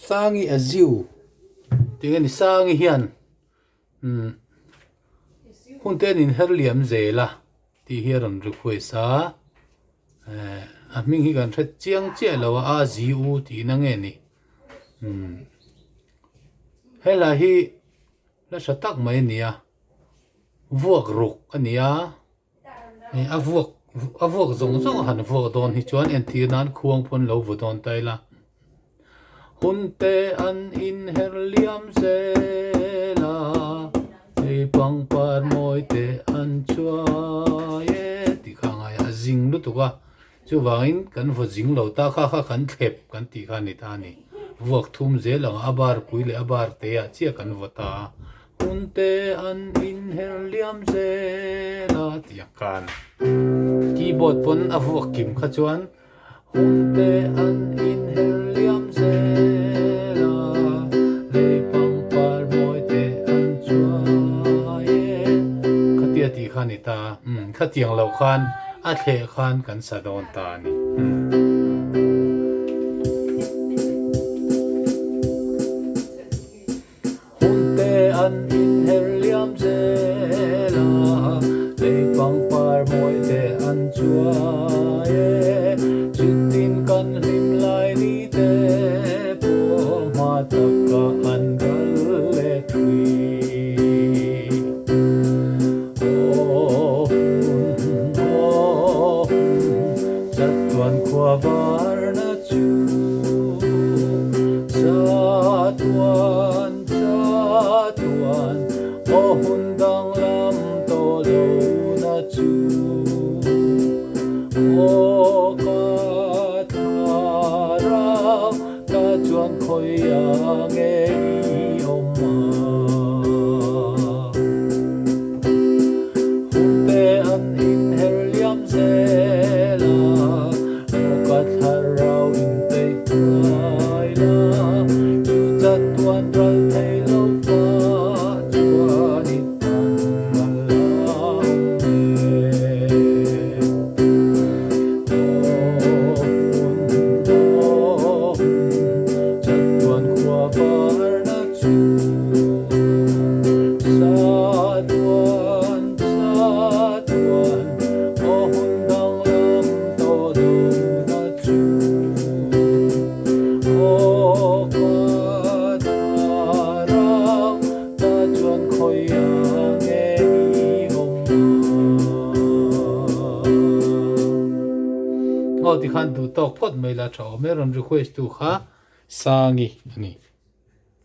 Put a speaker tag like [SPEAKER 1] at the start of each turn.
[SPEAKER 1] Sangi a ziu tih a ni. Sangi hian umm hun te an inher liam zel a tih hi a rawn request a, eh a hming hi kan hre chiang chiah lo a, a zi u tihna nge ni umm helai hi la tha tak mai a ni a, vuak ruk a ni a. A vuak a vuak zawng zawng a han vuak dawn hi chuan entir nan khuang pawn lo vu dawn ta ila. Hun te an inher liam zel a, hei pangpar mawi te an chuai e tih kha a ngai a, a zing lutuk a, chuvangin kan vaw zing lo ta kha kha kan thlep kan tih kha a ni ta a ni. Vuak thum zel ang a bar pui leh a bar te ah chiah kan vaw ta a. Hun te an inher liam zel a tih ang khan keyboard pawn a vuak kim kha chuan Hun te an inher liam zel a, lei pangpar mawi te an chuai e. Khatia tih kha a ni ta, umm khatiang loh khan a thleh khan kan sa dawn ta a ni. Hun te an inher liam zel a, lei pangpar mawi te an chuai e. Chutin kan hlim lai ni te pawh hma taka an ral leh thui. Aw hun, aw hun, chatuan khua varna chu Chatuan, chatuan, aw hun danglam tawh lo na chu. Aw ka thlarau, ka chuan khawi a nge i awm a. Hun te an inher liam zel a, aw ka thlarau inpeih ngai la, chu chatuan ral thei lo fa chuan i tan mal a awm e. Aw hun, aw hun, chatuan khua varna chu. Chatuan, chatuan, aw hun danglam tawh lo na chu. Aw ka thlarau, ta chuan khawi a nge i awm a? Aw tikhan duh tawk phawt mai la tha awm e, rawn request tu kha Sangi a ni.